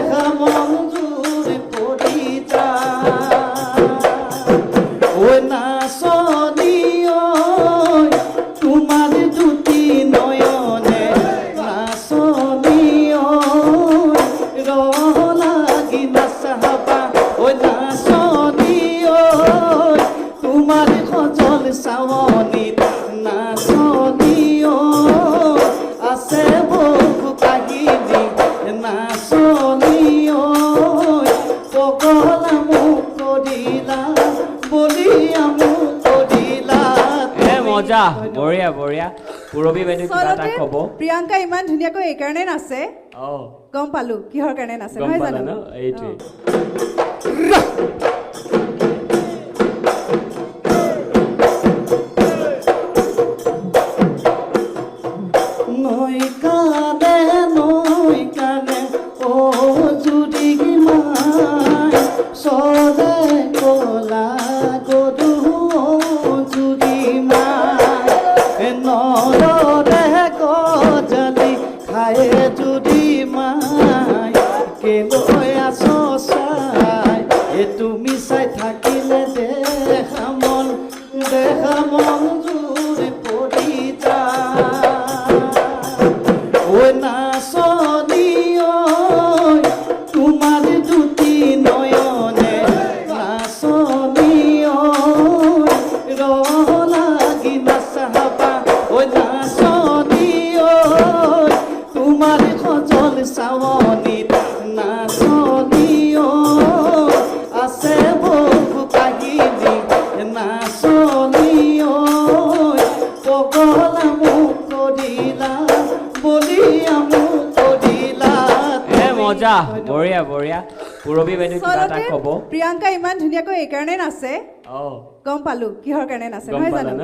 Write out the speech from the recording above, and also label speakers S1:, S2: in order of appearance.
S1: দেহা মন জুৰ পৰি যায়। ঐ নাচনী ঐ, তোমাৰ দুটি নয়নে, নাচনী ঐ, ৰহ লাগি নাচাবা। ঐ নাচনী ঐ, তোমাৰ সজল চাৱনিত, নাচনী ঐ, আছে বহু কাহিনী। নাচনী ঐ, পগলা মোক কৰিলা, বলিয়া মোক কৰিলা।
S2: এ মজা, বঢ়িয়া বঢ়িয়া। পূৰবী বাইদেউ, কিবা এটা
S3: আচলতে
S2: ক'ব?
S3: প্ৰিয়ংকা ইমান ধুনীয়াকৈ এইকাৰণে নাচে। গম পালো কিহৰ কাৰণে নাচে।
S2: গম
S3: নহয়
S2: পালা
S3: জানো?
S2: ন, এইটোৱে।
S1: নৈ কানে, নৈ কানে, ও জুৰি মাই চৰে কলা গৰু, ও জুৰি মাই নৰৰে গজালি খায়ে, জুৰি মাই কেলৈ আছ চাই? এ তুমি চাই থাকিলে দেখা মন, দেখা মন জুৰ পৰি যায়। ঐ নাচনী ঐ, তোমাৰ দুটি নয়নে, নাচনী ঐ, ৰহ লাগি নাচাবা। ঐ নাচনী ঐ, তোমাৰ সজল চাৱনিত, নাচনী ঐ, আছে বহু কাহিনী। নাচনী ঐ, পগলা মোক কৰিলা, বলিয়া মোক কৰিলা।
S2: এ মজা, বঢ়িয়া বঢ়িয়া। পূৰবী বাইদেউ, কিবা এটা
S3: আচলতে
S2: ক'ব?
S3: প্ৰিয়ংকা ইমান ধুনীয়াকৈ এইকাৰণে নাচে। গম পালো কিহৰ কাৰণে নাচে।
S2: গম
S3: নহয়
S2: পালা
S3: জানো?
S2: ন?